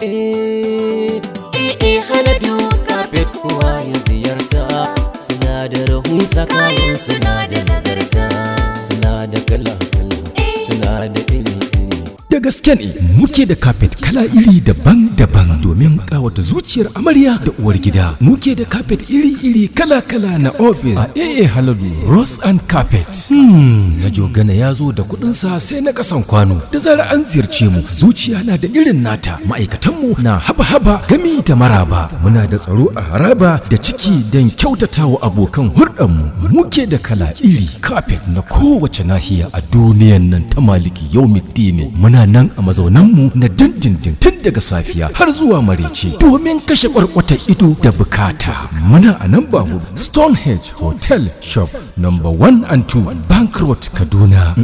Eh, eh, Haladu Carpet kowa ya ziyarta. Suna da rahusa, kayan suna da nagarta. Suna da kala-kala, suna da iri-iri. Da gaske ne muke da kafet kala iri daban-daban domin kawata zuciyar amarya da uwar gida. Muke da kafet iri-iri, kala-kala na office a AA Haladu Rugs and Carpet. Na jogana ya zo da kudinsa sai na kasan kwano. Da zarar an ziyarce mu, zuciya na da irin nata. Ma'aikatanmu na haba-haba gami da maraba. Muna da tsaro a haraba da ciki don kyautatawa abokan hulɗarmu. Muke da kala iri kafet na kowace nahiya a duniyan nan ta maliki yaumiddini. Muna nan a mazaunanmu na dindindin tun daga safiya har zuwa marece domin kashe kwarkwatar ido da bukata. Muna a nan babu Stonehenge Hotel, shop number 1 and 2, Bank Road, Kaduna.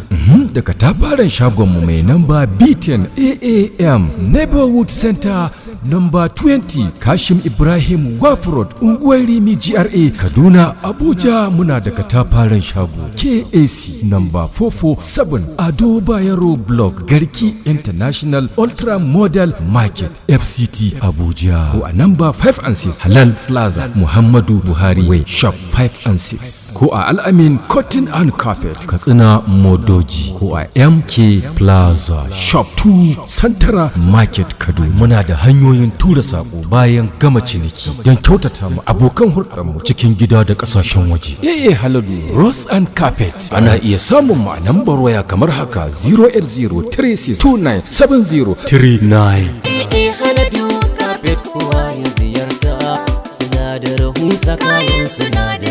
Daga tafaran shagonmu mai namba B10 AAM Neighborhood Center, number 20 Kashim Ibrahim Waf Road, Unguwar Rimi, GRA Kaduna. Abuja muna da katafaren shago KAC number 447 Ado Bayero Block, Garki International Ultra Model Market, FCT Abuja, ko a number 5 and 6 Halal Plaza, Muhammadu Buhari Way, shop 5 and 6, ko a Al'amin Cotton and Carpet, Katsina Modoji, ko a MK Plaza, shop 2, Santara Market, Kaduna. Muna da hanyoyin tura sako bayan gama ciniki don kyautata mu abokan hulɗarmu cikin gida da ƙasashen waje. AA Haladu Rugs and Carpet ana iya samun mu a nambar waya kamar haka: 08036297039. AA Haladu Carpet kowa ya ziyarta. Suna da rahusa, kayan suna da